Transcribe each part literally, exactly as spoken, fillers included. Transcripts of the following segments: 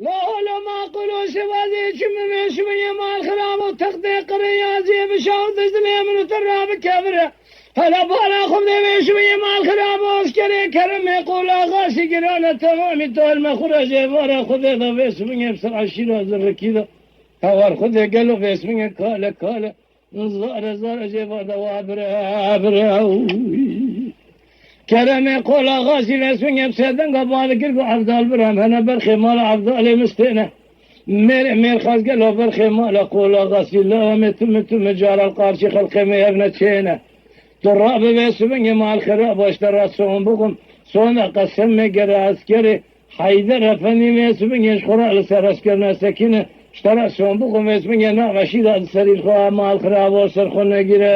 La ola maqul û şevazê çi min vê şibiyê mal xirab û textê qirê yaziyê bişaw dizilê min û te rabike vire. Hele bala xwe vê şibiyê mal xirab û askerê keremê qola xasî girane temamî to elme xwe re jê vara Xwedê de vê şibiyê bi ser eşîra zirrikî de. Hewar Xwedê gelo vê şibiyê kale kale. Zare zare jê vada wa bire, bire, uy. Keremê qola xasî vê şibiyê bi sedenga badikir ku Evdal biram hene berxê mala Evdalê mistêne. Mêrê mêr xas gelo berxê mala qola xasî lawemê timi timi caral qarşî xelqê mêr neçêne. Tu rabe vê şibiyê mal xirab baş te ra son bixwim. Sona qesemê gere eskerê Heyder Efendî vê şibiyê ji xwe re li ser eşkirine sekîne, ji te re şon bixwim vê şibiyê nava şîra di serî xwe mal xirabo ser xwe negire,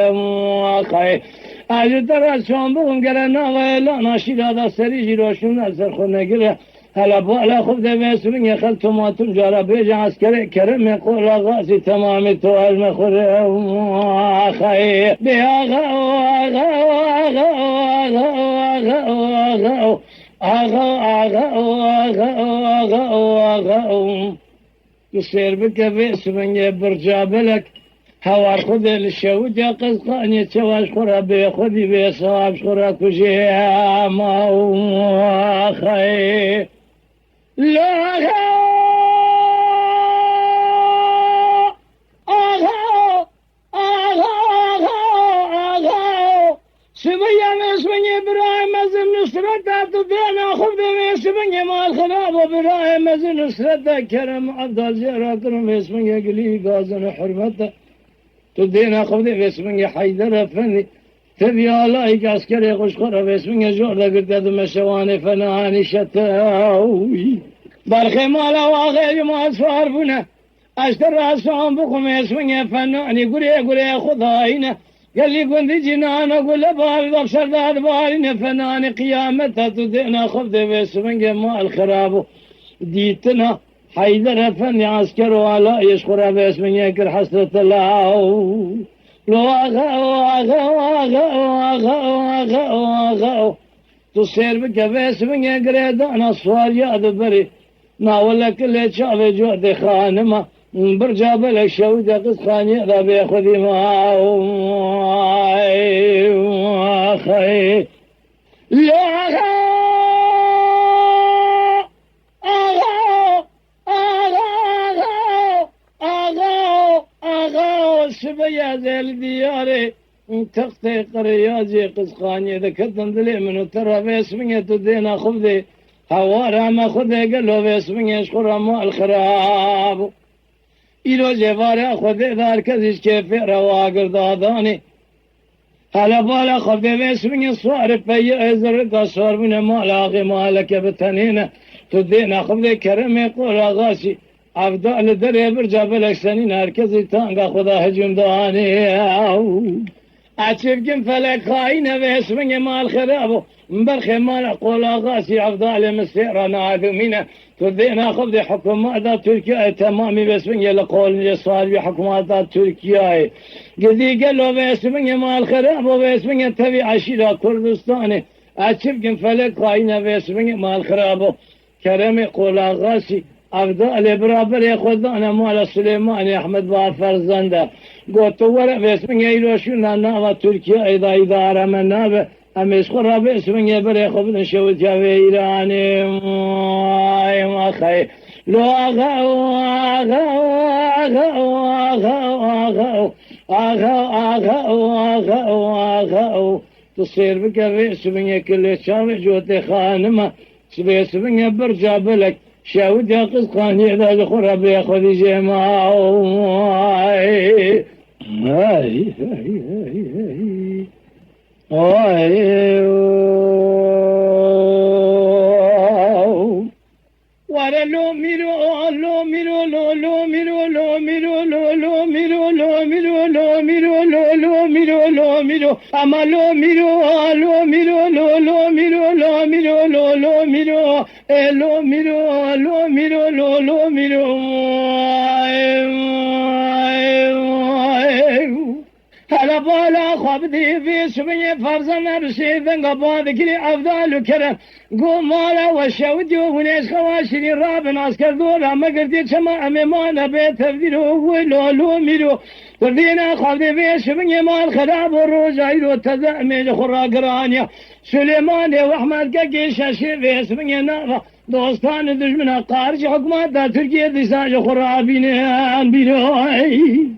axayê. Ez ji te re şon bixwim gere nava êlana şîra da serî jî roşûna ser xwe negire. Hele bala xwe de vê şibiyê xel tuma tum cara bêje eskerê keremê qola xasî temamî to elme xwe re, axayê. Bê axa, axa, axa, axa, axa, axa, axa, axa. Axa, axa, axa, axa, axa, axa. Tu sêr bike vê şibiyê birca belek. Hewar Xwedê li şewitiya qizqaniyê çewa ji xwe re bê xwedî bê sewab ji xwe re kujê ma û axayê. La axa, axa. Axa, axa, axa. Şibiyê vê şibiyê birayê mezin Nusret e, tu dêna xwe bidê vê şibiyê mal xirab û birayê mezin Nusret e, Kerem Evdal jê re kirin vê şibiyê gilî gazin û hurmet e. Tu dêna xwe bidê vê şibiyê Heyder Efendî. Tevî alayek eskerê xwe ji xwe re vê şibiyê jor de girte du meşewanê fenanî şete. Berxê mala waxê ji ma sar bûne. Ez te re şon bixwim ê şibiyê fenanî gurê gurê xwe dayîne. Gelî gundî cînana gule bal da ser da dibarîne fenanî qiyamet e tu dêna xwe bidê vê şibiyê mal xirab û dîtina Heyder Efendî esker û alayê ji xwe re vê şibiyê kir hesrete law. Lo axa, axa, axa, axa. Tu sêr bike vê şibiyê girêdana swariya diberî. Nawelek lê çavê cotê xanima. Birca belek şewite qizxaniyê de bê xwedî ma. Axayê. Ya axa! Axa! Axa! Axa! Axa! Axa! Şibiyê ez ê li diyarê. Textê qirêyacê qizxaniyê de ketin dilê min û te re vê şibiyê tu dêna xwe bidê. Hewara me Xwedê gelo vê şibiyê ji xwe re mal xirab. Îro jê vare Xwedê de her kes ji kêfê re wagir dadanê. Hele bala xwe bidê vê şibiyê swar peyê êzirika swarbûne mala axê maleke bi tenê ne. Tu dêna xwe bidê keremê qola xasî. Evda li derê birca belek senîn her kesî tanga xwe da hicûm danê. Ew. Eçivgin felek xayîne vê şibiyê mal xirab û berxê mala qola xasî Evdalê min sêra nadimîne. Tu dêna xwe bidê hikûmeta Tirkiyeyê temamî vê şibiyê li qolînê sar bî hikûmeta Tirkiyeyê. Gidî gelo vê şibiyê mal xirab û vê şibiyê tevî eşîra Kurdistanê. Eçivgin felek xayîne vê şibiyê mal xirab û Keremê Qolaxasî, Evdalê biraberê xwe dane mala Silêmanê Ehmed Bafer Zende. Got, tu were vê şibiyê îro şûna nava Tirkiyeyê de îdare me nabe. Em ê ji xwe re vê şibiyê berê xwe bidin şewitiya vê Îranê. Ay, axayê. Lo axa, axa, axa. Tu sêr bike vê şibiyê ki lê çavê cotê xanima. Sibê sibinê birca belek, şewit ya qizxaniyê de ji xwe re bê xwedî jê ma. Ay, ay, ay, ay. Ay, were lo mîro, lo mîro, lo, lo mîro, lo mîro, lo, lo mîro, lo mîro, lo mîro, lo mîro, lo mîro, lo mîro. Ama lo mîro, lo mîro, lo, lo mîro, lo mîro, lo, lo mîro. E, lo mîro, lo mîro, lo, lo mîro. Hele bala xwe bidê vê şibingê, ferza nebişê venga ba dikirê evdal û kerem. Go mala we şewitî û hûn êşqewa şirîn rabin, asker dora me girtî çema em ê mane bê tevdîr û wilo lo mîro. Derdîna xwe bidê vê şibingê, mal xerab û roja îro teze em ê ji xwe ragiraniya. Silêmanê û Ehmed Kekê şeşê vê şibingê nava dostan û dijmina qarişî hikûmeta Tirkiyê dîsa ji xwe rabînin bîro. Ey!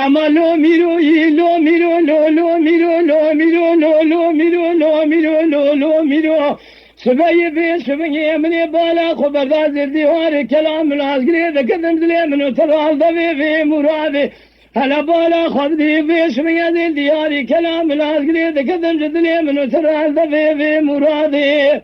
Ema lo mîro yî, lo mîro, lo, lo mîro, lo mîro, lo, lo mîro, lo mîro, lo, lo mîro. Sibeyê vê şibingê min ê bala xwe berda zê dîwarê kelam û lazgirê dikitim dilê min û ti razde vê vê muradê. Hele bala xwe bidî vê şibingê zê dîwarê kelam û lazgirê dikitim ji dilê min û ti razde vê vê muradê.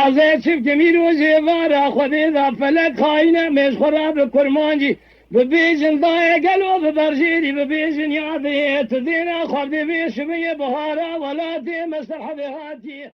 Ez ê çiftî mîrozê vara Xwedê da felek xayîne mêj xwe ra bi kurmancî bibêjin dayê gelo bi berjêrî bibêjin yadê tu dêra Xwedê vê şibiyê bihara welatê me ser hevê hatiye.